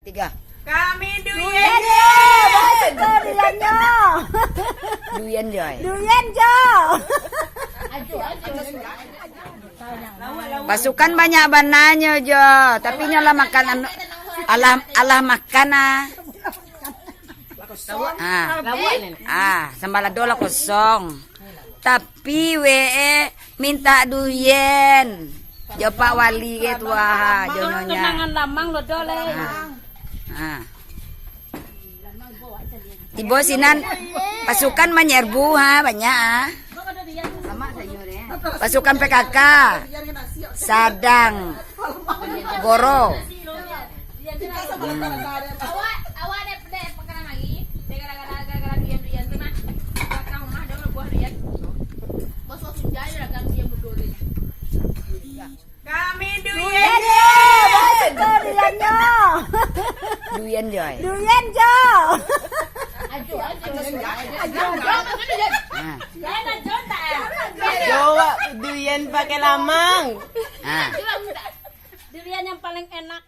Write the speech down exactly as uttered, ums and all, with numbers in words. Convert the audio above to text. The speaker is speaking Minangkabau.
Tiga. Kami duyen. Duyen, Jo. Duyen, Jo. Duyen, Jo. Pasukan banyak bananyo, Jo. Tapi nyo lah makan anu, alah, alah makan, ah. Ah. Ah, sambal lado lah kosong. Tapi we mintak duyen. Jo Pak Wali ke tu, ah, jo nyonya. Tunangan lamang lo do lai. Ah. Ah. Tibo sinan pasukan manyerbu, ha, banyak, ah. Pasukan P K K, Sadang, Goro. Hmm. Awak, awak dek, dek pakanan lagi. Dek gara-gara, gara-gara duyen-duyen tu nah. Belakang rumah ado buah duyen. Bos, bos, hujan je lah ganggu yang mundur ni. Kami duyen. Duyen, Jo. Duyen, Jo. Duyen, Jo. Duyen, Jo. Ajo, ajo. Ajo, ajo. Ha. Duyen, ajo, tak, eh? Jo, wak, duyen pakai lamang. Ha. Duyen yang paling enak.